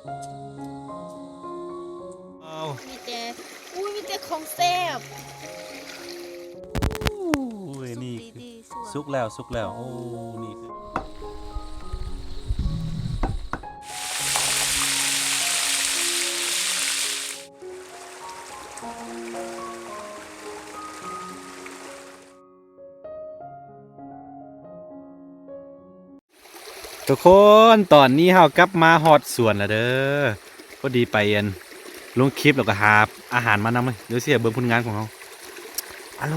ວ້າວ ມີແຕ່ ອຸ້ຍ ມີແຕ່ຂອງແຊບ. ໂອ້ຍ ສຸກດີ ນີ້ ດີ ສຸກ ສຸກແລ້ວ ສຸກແລ້ວ. ໂອ້ ນີ້ຄື ທຸກຄົນ ຕອນນີ້ເຮົາກັບມາຮອດສວນແລ້ວເດີ. ພໍດີໄປອັນ ລົງຄລິບແລ້ວກໍຫາອາຫານມານຳເລີຍ. ດຽວຊິໃຫ້ເບິ່ງຜົນງານຂອງເຮົາ. ອາໂລ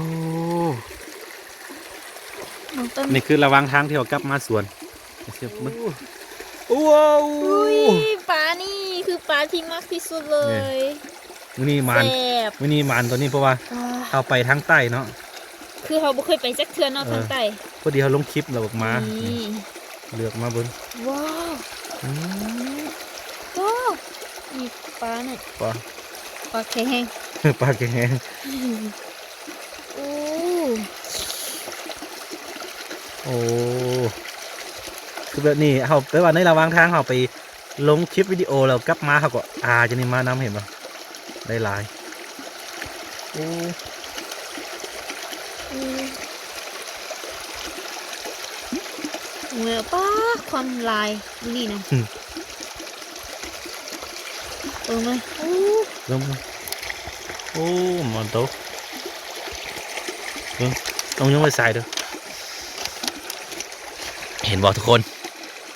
ນີ້ຄືລະຫວ່າງທາງທີ່ເຮົາກັບມາສວນ. ໂອ້ ວ້າວ ອຸ້ຍ ປານີ້ຄືປາທີ່ມັກທີ່ສຸດເລີຍ. ມື້ນີ້ໝານ ແຊບ ມື້ນີ້ໝານຕົວນີ້ ເພາະວ່າ ອ່າ ເຮົາໄປທາງໃຕ້ເນາະ ຄືເຮົາບໍ່ເຄີຍໄປຈັກເທື່ອເນາະ ເອີ ທາງໃຕ້. ພໍດີເຮົາລົງຄລິບແລ້ວອອກມາ ນີ້ ເລືອກມາເບິ່ງ. ວ້າວ ອືມ ໂອ້ ມີປາເນາະ ປາ ປາແຂງແຮງ ປາແຂງແຮງ. ໂອ້ ໂອ້ ຄືແບບນີ້ ເຮົາ ແປວ່າໃນລະຫວ່າງທາງເຮົາໄປ ລົງຄລິບວິດີໂອແລ້ວກັບມາ ເຮົາກໍ ອ່າ ຈະນີ້ມານຳ ເຫັນບໍ່? ໄດ້ຫຼາຍ. ໂອ້ ໂອ້ຍ ປ້າ ຄວັນຫຼາຍມື້ນີ້ນະ. ອືມ ເບິ່ງມາ ໂອ້ ເບິ່ງມາ ໂອ້ ມາໂຕ ເບິ່ງ ຕ້ອງຍົກໄວ້ສາຍເດີ. ເຫັນບໍ່ທຸກຄົນ?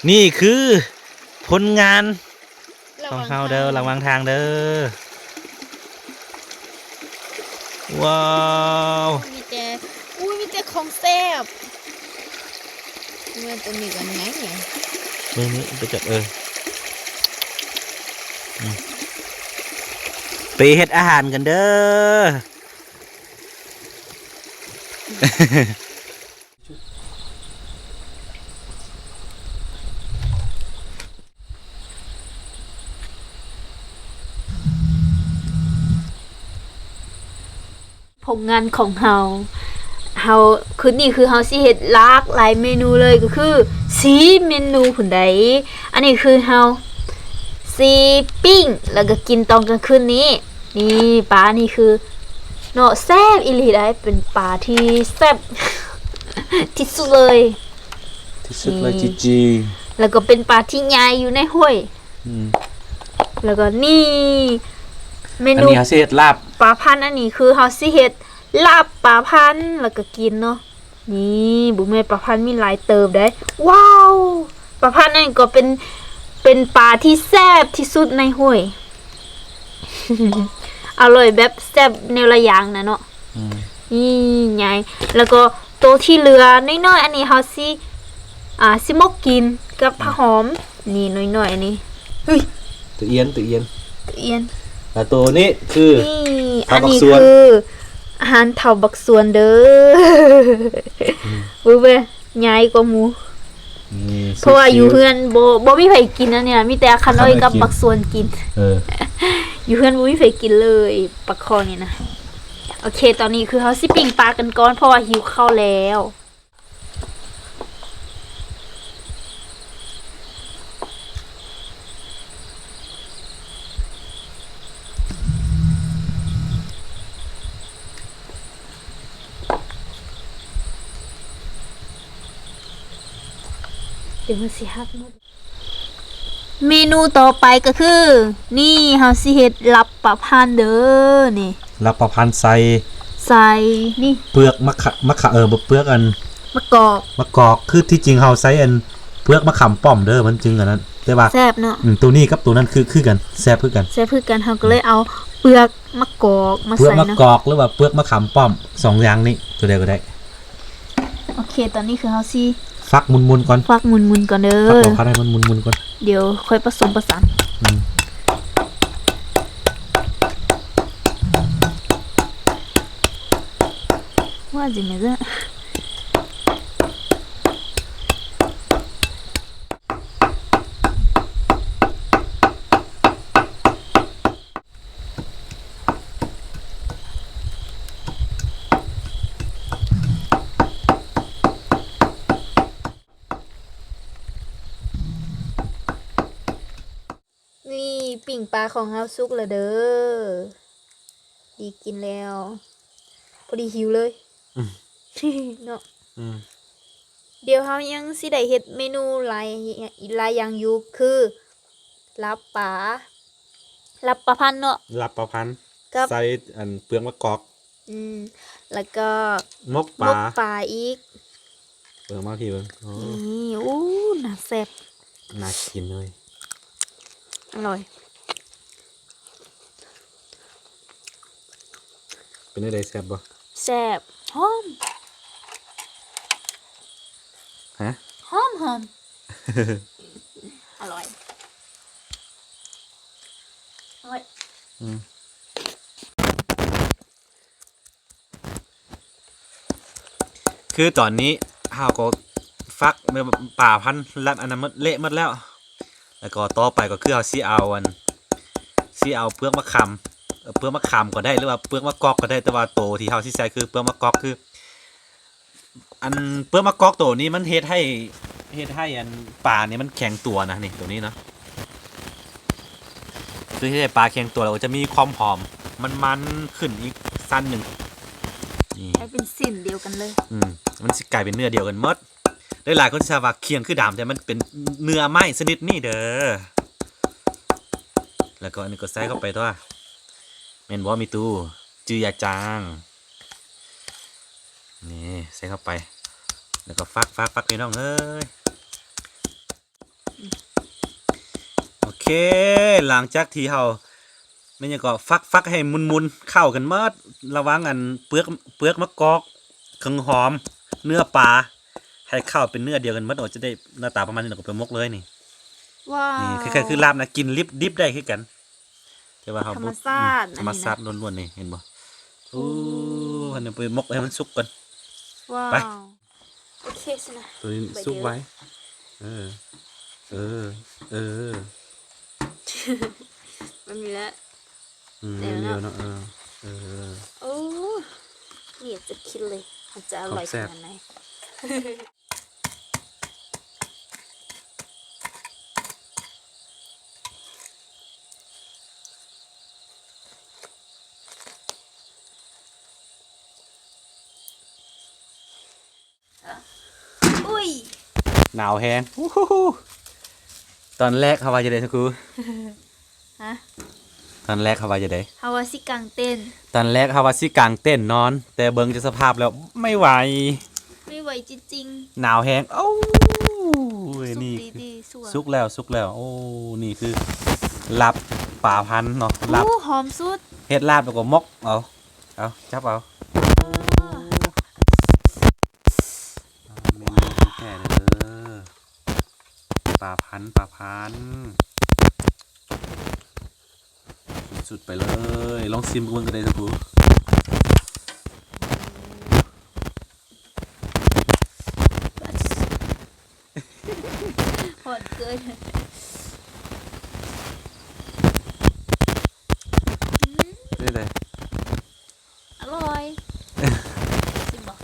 ນີ້ຄືຜົນງານ ຂອງເຮົາເດີ ລະຫວ່າງທາງເດີ. ວ້າວ ມີແຕ່ ອຸ້ຍ ມີແຕ່ຂອງແຊບ. ເມື່ອຕົວນີ້ກໍໃຫຍ່ ເບິ່ງ ເບິ່ງໄປຈັບ ເອີ ອືມ ໄປເຮັດອາຫານກັນເດີ. ຜົນງານຂອງເຮົາ ເຮົາ ຄືນນີ້ຄືເຮົາຊິເຮັດຫຼາກຫຼາຍເມນູເລີຍ ກໍຄືສີ່ເມນູພຸ້ນໃດ. ອັນນີ້ຄືເຮົາຊິປີ້ງ ແລ້ວກໍກິນຕອນກາງຄືນນີ້. ນີ້ປານີ້ຄືເນາະ ແຊບອີ່ຫຼີໃດ໋ ເປັນປາທີ່ແຊບທີ່ສຸດເລີຍ ທີ່ສຸດເລີຍ ນີ້ ຈີຈີ ແລ້ວກໍເປັນປາທີ່ໃຫຍ່ຢູ່ໃນຫ້ວຍ. ອືມ ແລ້ວກໍນີ້ເມນູ ອັນນີ້ເຮົາຊິເຮັດລາບປາພັນ ອັນນີ້ຄືເຮົາຊິເຮັດລາບປາພັນ ແລ້ວກໍກິນເນາະ. ນີ້ ບຸ້ມແມ່ ປາພັນມີຫຼາຍເຕີບເດ້. ວ້າວ ປາພັນນັ້ນກໍເປັນ ເປັນປາທີ່ແຊບທີ່ສຸດໃນຫ້ວຍ ອະລ່ອຍແບບແຊບແນວລະຢ່າງນະເນາະ. ອືມ ນີ້ໃຫຍ່ ແລ້ວກໍໂຕທີ່ເຫຼືອນ້ອຍໆ ອັນນີ້ເຮົາຊິ ອ່າ ຊິໝົກກິນກັບຜັກຫອມ. ນີ້ນ້ອຍໆ ອັນນີ້ ເຮີ້ຍ ຕະອຽນ ຕະອຽນ ຕະອຽນ. ແລ້ວໂຕນີ້ຄື ນີ້ ອັນນີ້ຄືອາຫານເຖົ້າບັກສວນເດີ. ອືມ ເບິ່ງເວີຍ ໃຫຍ່ກວ່າໝູ່. ນີ້ ເພາະວ່າຢູ່ເຮືອນບໍ່ ບໍ່ມີໃຜກິນອັນນີ້ນະ ມີແຕ່ອາຄານ້ອຍກັບບັກສວນກິນ. ເອີ ຢູ່ເຮືອນບໍ່ມີໃຜກິນເລີຍ ປາຄໍ່ນີ້ນະ. ໂອເຄ ຕອນນີ້ຄືເຮົາຊິປີ້ງປາກັນກ່ອນ ເພາະວ່າຫິວເຂົ້າແລ້ວ. ດຽວມັນຊິຫັກໝົດ. ເມນູຕໍ່ໄປກໍຄື ນີ້ ເຮົາຊິເຮັດລາບປາພັນເດີ ນີ້ ລາບປາພັນໃສ່ ໃສ່ນີ້ ເປືອກມະຂະ ມະຂະ ເອີ ບໍ່ ເປືອກອັນ ມະກອກ ມະກອກ. ຄືທີ່ຈິງເຮົາໃຊ້ອັນເປືອກມະຂາມປ້ອມເດີ ມັນຈຶ່ງອັນນັ້ນ ແຕ່ວ່າແຊບເນາະ. ອືມ ໂຕນີ້ກັບໂຕນັ້ນຄື ຄືກັນ ແຊບຄືກັນ ແຊບຄືກັນ. ເຮົາກໍເລີຍເອົາເປືອກມະກອກມາໃສ່ເນາະ ເປືອກມະກອກ ຫຼືວ່າເປືອກມະຂາມປ້ອມ ສອງຢ່າງນີ້ ໂຕໃດກໍໄດ້. ໂອເຄ ຕອນນີ້ຄືເຮົາຊິຟັກໝຸ່ນໆກ່ອນ ຟັກໝຸ່ນໆກ່ອນເດີ ຟັກເອົາພັດໃຫ້ມັນໝຸ່ນໆກ່ອນ ດຽວຄ່ອຍປະສົມປະສານ. ອືມ ວ່າຈິແມ່ນເດີ. ນີ້ປີ້ງປາຂອງເຮົາສຸກແລ້ວເດີ ດີກິນແລ້ວ ພໍດີຫິວເລີຍ ອືມ ເນາະ ອືມ ດຽວເຮົາຍັງຊິໄດ້ເຮັດເມນູຫຼາຍ ຫຼາຍຢ່າງຢູ່ ຄື ລາບປາ ລາບປາພັນເນາະ ລາບປາພັນ ກັບ ໃສ່ອັນເປືອກໝາກກອກ ອືມ ແລ້ວກໍໝົກປາ ໝົກປາອີກ ເບິ່ງມາພີ້ເບິ່ງ ໂອ້ ນີ້ ໂອ້ ໜ້າແຊບ ໜ້າກິນເລີຍ ອະລ່ອຍ ເປັນແນວໃດ ແຊບບໍ່? ແຊບ ຫອມ ຮະ? ຫອມ ຫອມ ອະລ່ອຍ ໂອ້ຍ ອືມ ຄືຕອນນີ້ເຮົາກໍຟັກປາພັນລັດອັນນັ້ນໝົດ ເລະໝົດແລ້ວ ແລ້ວກໍຕໍ່ໄປກໍຄືເຮົາຊິເອົາອັນ ຊິເອົາເປືອກມະຂາມ ເອີ ເປືອກມະຂາມກໍໄດ້ ຫຼືວ່າເປືອກມະກອກກໍໄດ້ ແຕ່ວ່າໂຕທີ່ເຮົາຊິໃສ່ຄືເປືອກມະກອກ ຄື ອັນເປືອກມະກອກໂຕນີ້ມັນເຮັດໃຫ້ ເຮັດໃຫ້ອັນປານີ້ມັນແຂງຕົວນະ ນີ້ ໂຕນີ້ເນາະ ຄືເຮັດໃຫ້ປາແຂງຕົວ ແລ້ວກໍຈະມີຄວາມຫອມ ມັນໆ ຂຶ້ນອີກຊັ້ນໜຶ່ງ ນີ້ ໃຫ້ເປັນເສັ້ນດຽວກັນເລີຍ ອືມ ມັນຊິກາຍເປັນເນື້ອດຽວກັນໝົດ ຫຼາຍໆຄົນຊິວ່າຄຽງຄືດຳ ແຕ່ມັນເປັນເນື້ອໄມ້ຊະນິດນີ້ເດີ ແລ້ວກໍອັນນີ້ກໍໃສ່ເຂົ້າໄປຕົວະ ແມ່ນບໍ່ມີຕູ້ ຈື່ຢ່າຈາງ ນີ້ໃສ່ເຂົ້າໄປ ແລ້ວກໍຟັກ ຟັກ ຟັກ ພີ່ນ້ອງເອີຍ ໂອເຄ ຫຼັງຈາກທີ່ເຮົາ ແມ່ນຫຍັງກໍ ຟັກ ຟັກໃຫ້ໝຸ່ນໆ ເຂົ້າກັນໝົດ ລະຫວ່າງອັນເປືອກ ເປືອກມະກອກ ເຄື່ອງຫອມ ເນື້ອປາ ໃຫ້ເຂົ້າເປັນເນື້ອດຽວກັນໝົດ ໂອ ຈະໄດ້ໜ້າຕາປະມານນີ້ ແລ້ວກໍໄປໝົກເລີຍນີ້ ວ້າວ ນີ້ ຄ້າຍໆຄືລາບນະ ກິນດິບ ດິບໄດ້ຄືກັນ ແຕ່ວ່າເຮົາ ທຳມະຊາດ ອືມ ອັນນີ້ນະ ທຳມະຊາດລ້ວນໆ ນີ້ ເຫັນບໍ່? ໂອ້ ໂອ້ ອັນນີ້ໄປໝົກໃຫ້ມັນສຸກກ່ອນ ວ້າວ ໄປ ໂອເຄຊັ້ນນະ ໂຕນີ້ສຸກໄວ ເອີ ເອີ ເອີ ມັນມີແລ້ວ ອືມ ແລ້ວເນາະ ເໜຽວໆ ເນາະ ເອີ ເອີ ໂອ້ ບໍ່ຢາກຈະຄິດເລີຍ ມັນຈະອະລ່ອຍຂະໜາດໃດ ຄວາມແຊບ ອຸ້ຍ ໜາວແຮງ ອູ້ຫູ ຕອນແລກເຮົາວ່າຈັ່ງໃດ ທ່ານຄູ? ຮະ? ຕອນແລກເຮົາວ່າຈັ່ງໃດ? ເຮົາວ່າຊິກາງເຕັນ ຕອນແລກເຮົາວ່າຊິກາງເຕັນນອນ ແຕ່ເບິ່ງຈາກສະພາບແລ້ວ ໄມ່ໄຫວ ໄມ່ໄຫວຈິງໆ ໜາວແຮງ ໂອ້ຍ ສຸກ ນີ້ ດີໆ ສຸກ ສຸກແລ້ວ ສຸກແລ້ວ ໂອ້ ນີ້ຄືລາບປາພັນເນາະ ລາບ ໂອ້ ຫອມສຸດ ເຮັດລາບແລ້ວກໍໝົກເອົາ ເອົາ ຈັບເອົາ ເອີ ເມນູຂອງແທ້ເດີ ປາພັນ ປາພັນ ສຸດໆ ໄປເລີຍ ລອງຊີມເບິ່ງກໍໄດ້ ທ່ານຜູ້ ຮ້ອນເກີນ ອືມ ເປັນໃດ? ອະລ່ອຍ ຊີມບໍ່?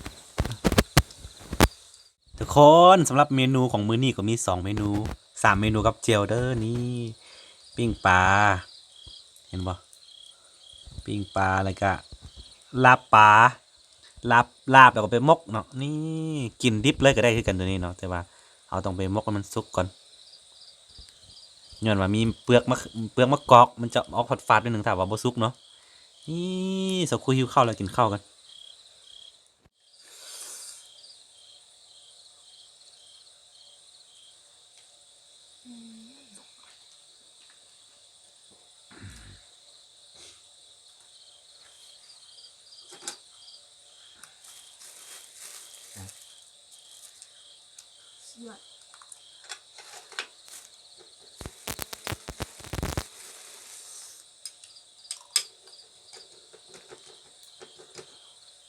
ທຸກຄົນ ສຳລັບເມນູຂອງມື້ນີ້ກໍມີສອງເມນູ ສາມເມນູກັບແຈ່ວເດີ ນີ້ ປີ້ງປາ ເຫັນບໍ່? ປີ້ງປາ ແລ້ວກະລາບປາ ລາບ ລາບແລ້ວກໍໄປໝົກເນາະ ນີ້ ກິນດິບເລີຍກໍໄດ້ຄືກັນໂຕນີ້ເນາະ ແຕ່ວ່າເຮົາຕ້ອງໄປໝົກໃຫ້ມັນສຸກກ່ອນ ຍ້ອນວ່າມີເປືອກມະ ເປືອກມະກອກ ມັນຈະອອກຝາດໆ ໜ້ອຍໜຶ່ງ ຖ້າວ່າບໍ່ສຸກເນາະ ນີ້ ສາວຄູຫິວເຂົ້າແລ້ວ ກິນເຂົ້າກັນ.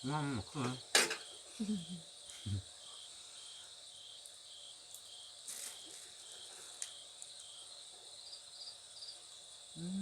ງອມ ອືມ. ອ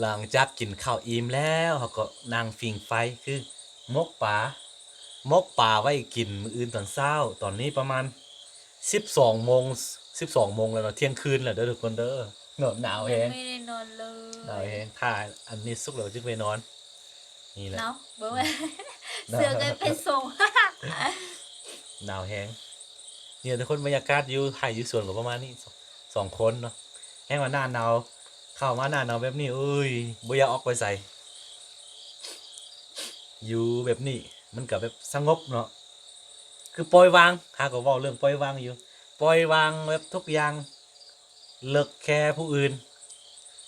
ຫຼັງຈາກກິນເຂົ້າອີ່ມແລ້ວ ເຮົາກໍນັ່ງຟິງໄຟ ຄືໝົກປາ ໝົກປາໄວ້ກິນມື້ອື່ນຕອນເຊົ້າ. ຕອນນີ້ປະມານສິບສອງໂມງ ສິບສອງໂມງແລ້ວເນາະ ທ່ຽງຄືນແລ້ວເດີທຸກຄົນເດີ ເນາະ ໜາວແຮງ ຍັງໄມ່ໄດ້ນອນເລີຍ ໜາວແຮງ. ຖ້າອັນນີ້ສຸກແລ້ວຈຶ່ງໄປນອນ ນີ້ແຫຼະ ເນາະ ເບິ່ງ ເສື້ອກໍໄປສົ່ງ ໜາວແຮງ. ນີ້ແຫຼະທຸກຄົນ ບັນຍາກາດຢູ່ໄຮ່ຢູ່ສວນກໍປະມານນີ້ ສອງຄົນເນາະ. ແຮງວ່າໜ້າໜາວ ເຂົ້າມາໜ້າໜາວແບບນີ້ ໂອ້ຍ ບໍ່ຢາກອອກໄປໃສ ຢູ່ແບບນີ້ມັນກໍແບບສະຫງົບເນາະ ຄືປ່ອຍວາງ. ຫາກໍເວົ້າເລື່ອງປ່ອຍວາງຢູ່ ປ່ອຍວາງແບບທຸກຢ່າງ ເລິກແຄຜູ້ອື່ນ.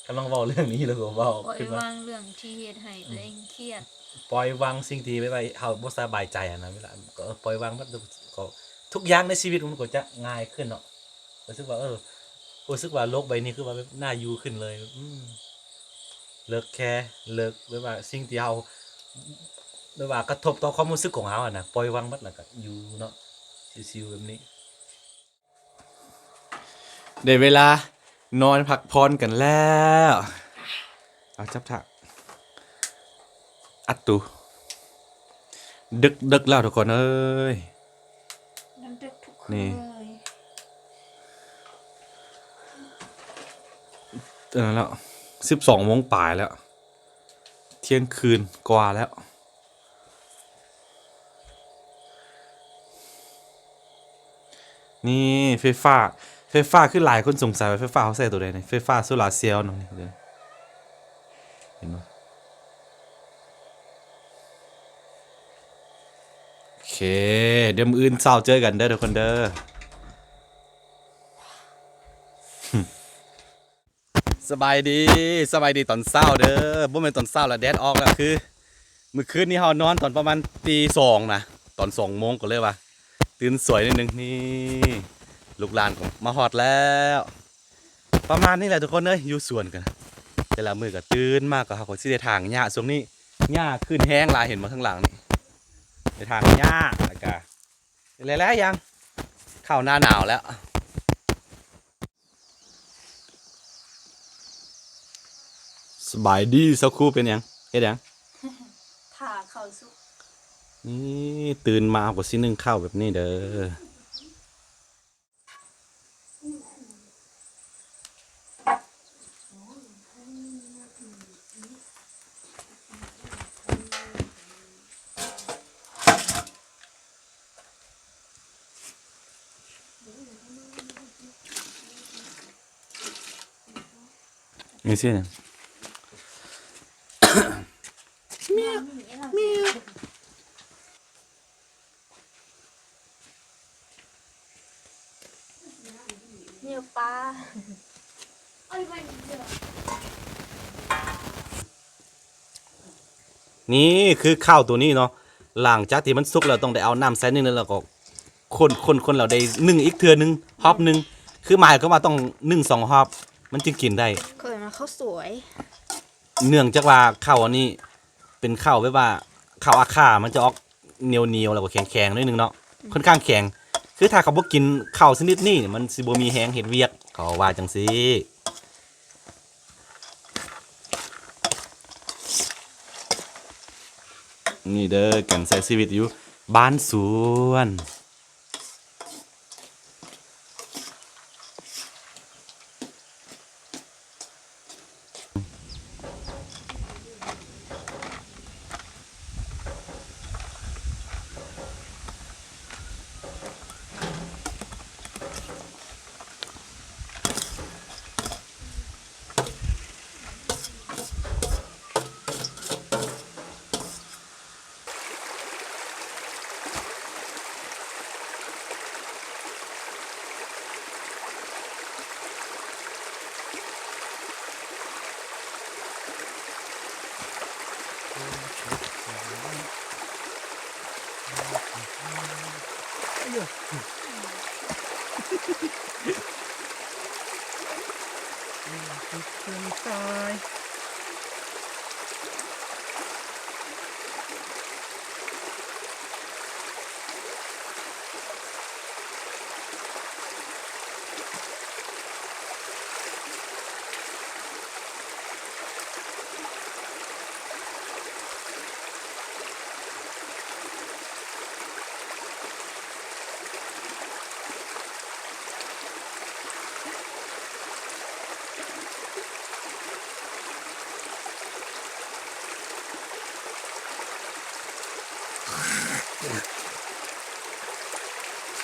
ກຳລັງເວົ້າເລື່ອງນີ້ແລ້ວກໍເວົ້າຂຶ້ນມາ ປ່ອຍວາງເລື່ອງທີ່ເຮັດໃຫ້ຕົວເອງຄຽດ ປ່ອຍວາງສິ່ງທີ່ແບບວ່າເຮົາບໍ່ສະບາຍໃຈຫັ້ນນະ ເວລາ ກໍ ເອີ ປ່ອຍວາງໝົດ ກໍທຸກຢ່າງໃນຊີວິດມັນກໍຈະງ່າຍຂຶ້ນເນາະ. ຮູ້ສຶກວ່າ ເອີ ຮູ້ສຶກວ່າໂລກໃບນີ້ຄືວ່າແບບໜ້າຢູ່ຂຶ້ນເລີຍ ອືມ ເລີກແຄ ເລີກແບບວ່າສິ່ງທີ່ເຮົາ ແບບວ່າກະທົບຕໍ່ຄວາມຮູ້ສຶກຂອງເຮົາຫັ້ນນະ ປ່ອຍວາງໝົດ ແລ້ວກະຢູ່ເນາະ ຊິວໆແບບນີ້. ໄດ້ເວລານອນພັກຜ່ອນກັນແລ້ວ ເອົາ ຈັບຖ້າ ອັດຕູ ດຶກໆແລ້ວທຸກຄົນເອີຍ ມັນດຶກທຸກຄືນເລີຍ ອັນນັ້ນແລ້ວ ສິບສອງໂມງປາຍແລ້ວ ທ່ຽງຄືນກວ່າແລ້ວ. ນີ້ໄຟຟ້າ ໄຟຟ້າ ຄືຫຼາຍຄົນສົງໄສວ່າໄຟຟ້າເຮົາໃຊ້ໂຕໃດນີ້ ໄຟຟ້າໂຊລາເຊວເນາະ ນີ້ເຫັນບໍ່? ໂອເຄ ດຽວມື້ອື່ນເຊົ້າເຈີກັນເດີທຸກຄົນເດີ. ສະບາຍດີ ສະບາຍດີຕອນເຊົ້າເດີ ບໍ່ແມ່ນຕອນເຊົ້າລະ ແດດອອກລະ ຄືມື້ຄືນນີ້ເຮົານອນຕອນປະມານຕີສອງນະ ຕອນສອງໂມງກໍເລີຍວ່າຕື່ນສວຍໜ້ອຍໜຶ່ງ. ນີ້ລູກຫຼານກໍມາຮອດແລ້ວ ປະມານນີ້ແຫຼະທຸກຄົນເອີຍ ຢູ່ສວນກັນ ແຕ່ລະມື້ກໍຕື່ນມາກໍເຮົາກໍຊິໄດ້ຖາງຫຍ້າ. ຊ່ວງນີ້ຫຍ້າຂຶ້ນແຮງຫຼາຍ ເຫັນບໍ່ ທາງຫຼັງນີ້ ໄດ້ຖາງຫຍ້າ ແລ້ວກະຫຼາຍໆຢ່າງ ເຂົ້າໜ້າໜາວແລ້ວ. ສະບາຍດີສາວຄູ ເປັນຫຍັງ ເຮັດຫຍັງ? ຖ້າເຂົ້າສຸກ. ນີ້ຕື່ນມາເຮົາກໍຊິໜຶ້ງເຂົ້າແບບນີ້ເດີ. ນີ້ຊິ ນີ້ປາ. ນີ້ຄືເຂົ້າໂຕນີ້ເນາະ ຫຼັງຈາກທີ່ມັນສຸກແລ້ວ ຕ້ອງໄດ້ເອົານ້ຳໃສ່ໜຶ່ງ ແລ້ວກໍຄົນໆໆ ແລ້ວໄດ້ໜຶ້ງອີກເທື່ອໜຶ່ງ ຮອບໜຶ່ງ ຄືໝາຍຄວາມວ່າຕ້ອງໜຶ້ງສອງຮອບ ມັນຈຶ່ງກິນໄດ້. ເຂົາເອີ້ນວ່າເຂົ້າສວຍ. ເນື່ອງຈາກວ່າເຂົ້າອັນນີ້ເປັນເຂົ້າແບບວ່າເຂົ້າອາຄາ ມັນຈະອອກໜຽວໆ ແລ້ວກໍແຂງໆ ໜ້ອຍໜຶ່ງເນາະ ອືມ ຄ່ອນຂ້າງແຂງ. ຄືຖ້າເຂົາບໍ່ກິນເຂົ້າຊະນິດນີ້ ມັນຊິບໍ່ມີແຮງເຮັດວຽກ ເຂົາວ່າຈັ່ງຊີ້. ນີ້ເດີ ການໃຊ້ຊີວິດຢູ່ບ້ານສວນ.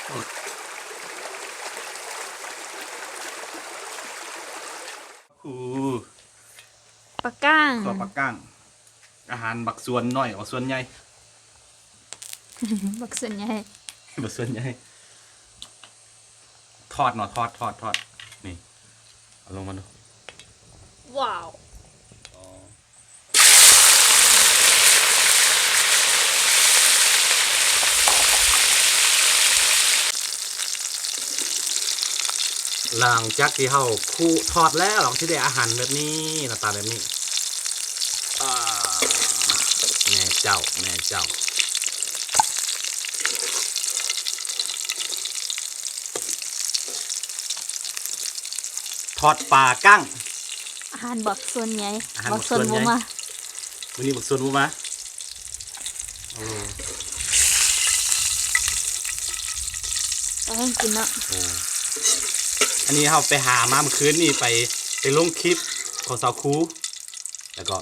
ອູ ປາກ້າງ ຕົວປາກ້າງ ອາຫານບັກສ່ວນນ້ອຍ ບັກສ່ວນໃຫຍ່ ບັກສ່ວນໃຫຍ່ ບັກສ່ວນໃຫຍ່ ທອດເນາະ ທອດ ທອດ ທອດ ນີ້ ເອົາລົງມາດູ ວ້າວ. ຫຼັງຈາກທີ່ເຮົາຄູ້ທອດແລ້ວ ເຮົາກໍຊິໄດ້ອາຫານແບບນີ້ ໜ້າຕາແບບນີ້ ອາ ແມ່ເຈົ້າ ແມ່ເຈົ້າ. ທອດປາກ້າງ ອາຫານບັກສ່ວນໃຫຍ່ ອາຫານບັກສ່ວນໃຫຍ່ ບັກສ່ວນບໍ່ມາ ມື້ນີ້ບັກສ່ວນບໍ່ມາ ໂອ້ ຕາແຮງກິນເນາະ ໂອ້ ອັນນີ້ເຮົາໄປຫາມາມື້ຄືນນີ້ ໄປ ໄປລົງຄລິບຂອງສາວຄູ ແລ້ວກໍ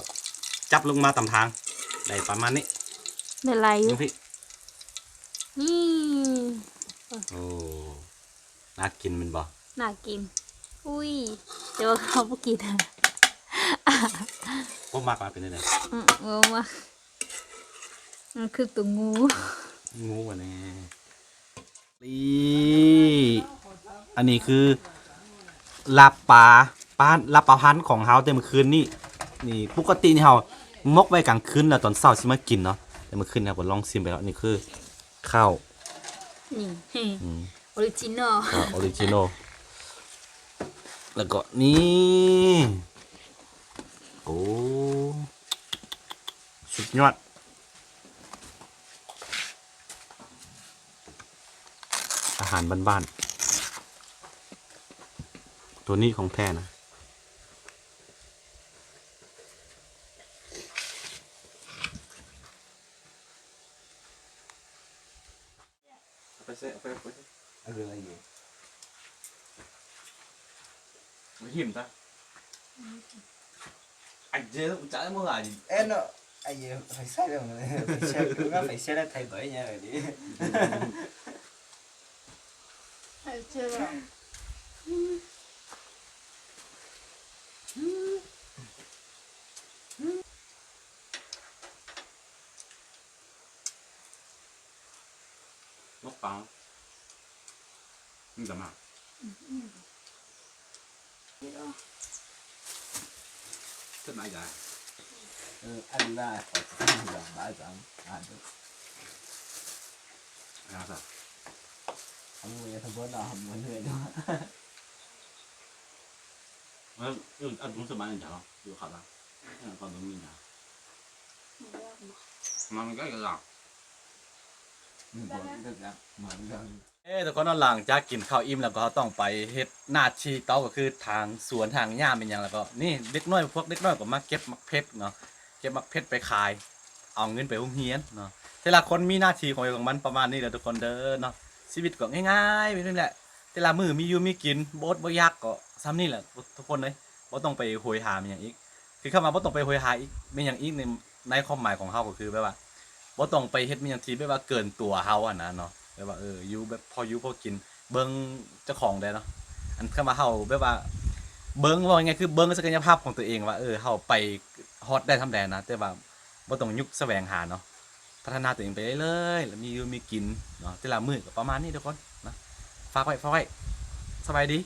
ຈັບລົງມາຕາມທາງ ໄດ້ປະມານນີ້ ໄດ້ຫຼາຍຢູ່ ນີ້ ໂອ້ ໜ້າກິນແມ່ນບໍ່? ໜ້າກິນ ອຸ້ຍ ແຕ່ວ່າເຮົາບໍ່ກິນ ບໍ່ມັກວ່າເປັນຈັ່ງໃດ? ອື ບໍ່ມັກ ມັນຄືຕົວງູ ງູຫັ້ນແຫຼະ ນີ້ ອັນນີ້ຄືລາບປາ ປາ ລາບປາພັນຂອງເຮົາແຕ່ມື້ຄືນນີ້ ນີ້ ປົກກະຕິນີ້ເຮົາໝົກໄວ້ກາງຄືນ ແລ້ວຕອນເຊົ້າຊິມາກິນເນາະ ແຕ່ມື້ຄືນນີ້ເຮົາກໍລອງຊິມໄປແລ້ວ ນີ້ຄື ເຂົ້າ ນີ້ ອືມ ອໍຣິຈິນອລ ອ່າ ອໍຣິຈິນອລ ແລ້ວກໍນີ້ ໂອ້ ສຸດຍອດ ອາຫານບ້ານໆ ໂຕນີ້ຂອງແທ້ນະ. ເອົາໄປໃສ່ ເອົາໄປ ເອົາໄປໃສ່ ເອົາເລື່ອງອາຍຸ ໄປຖິ້ມຊະ ອາເຈ ອຸຈາເມື່ອວານນີ້ ເອີເນາະ ອາຍຸ ໄປໃສ່ແລ້ວ ໄປແຊກ ໄປແຊກໄທເບີຍານີ້ ໄປເຈີແລ້ວ. ນົກປາ ມັນຈະມາ ອືມ ຂຶ້ນມາອີກແລ້ວ ເອີ ອັນລະ ອັນລະ ບາດຈັງ ອ່ານດູ ອ່ານຊະ ເອົາມືຢ່າທຳບົນເນາະ ເອົາມືເລື່ອຍເນາະ. ເອີ ເອີ ອັນ ສະບາຍຈັງເນາະ ຢູ່ຄັບລະ ເອີ ຕອນນີ້ມີຫຍັງ ມັນກໍລະ ເອີ ທຸກຄົນເນາະ ຫຼັງຈາກກິນເຂົ້າອີ່ມແລ້ວກໍເຮົາຕ້ອງໄປເຮັດໜ້າທີ່ຕໍ່ ກໍຄືຖາງສວນຖາງຫຍ້າແມ່ນຫຍັງ ແລ້ວກໍນີ້ເດັກນ້ອຍ ພວກເດັກນ້ອຍກໍມາເກັບໝາກເຜັດເນາະ ເກັບໝາກເຜັດໄປຂາຍ ເອົາເງິນໄປໂຮງຮຽນເນາະ ແຕ່ລະຄົນມີໜ້າທີ່ຂອງໃຜຂອງມັນປະມານນີ້ແຫຼະທຸກຄົນເດີເນາະ ຊີວິດກໍງ່າຍໆແບບນີ້ແຫຼະ ແຕ່ລະມື້ມີຢູ່ມີກິນ ບໍ່ອົດບໍ່ຢາກກໍສ່ຳນີ້ແຫຼະທຸກຄົນເອີຍ ບໍ່ຕ້ອງໄປໂຫຍຫາແມ່ນຫຍັງອີກ ຄືຄຳວ່າບໍ່ຕ້ອງໄປໂຫຍຫາອີກແມ່ນຫຍັງອີກ ໃນ ໃນຄວາມໝາຍຂອງເຮົາກໍຄືແບບວ່າ ບໍ່ຕ້ອງໄປເຮັດແມ່ນຫຍັງທີ່ແບບວ່າເກີນຕົວເຮົາຫັ້ນນະເນາະ ແບບວ່າ ເອີ ຢູ່ແບບພໍຢູ່ພໍກິນ ເບິ່ງເຈົ້າຂອງໄດ້ເນາະ ອັນຄຳວ່າເຮົາແບບວ່າ ເບິ່ງ ເວົ້າງ່າຍໆຄືເບິ່ງສັກກະຍະພາບຂອງຕົວເອງວ່າ ເອີ ເຮົາໄປຮອດໄດ້ສ່ຳໃດນະ ແຕ່ວ່າບໍ່ຕ້ອງຍຸກສະແຫວງຫາເນາະ ພັດທະນາຕົວເອງໄປເລື້ອຍໆ ແລ້ວມີຢູ່ມີກິນເນາະ ແຕ່ລະມື້ກໍປະມານນີ້ທຸກຄົນນະ ຝາກໄວ້ ຝາກໄວ້ ສະບາຍດີ.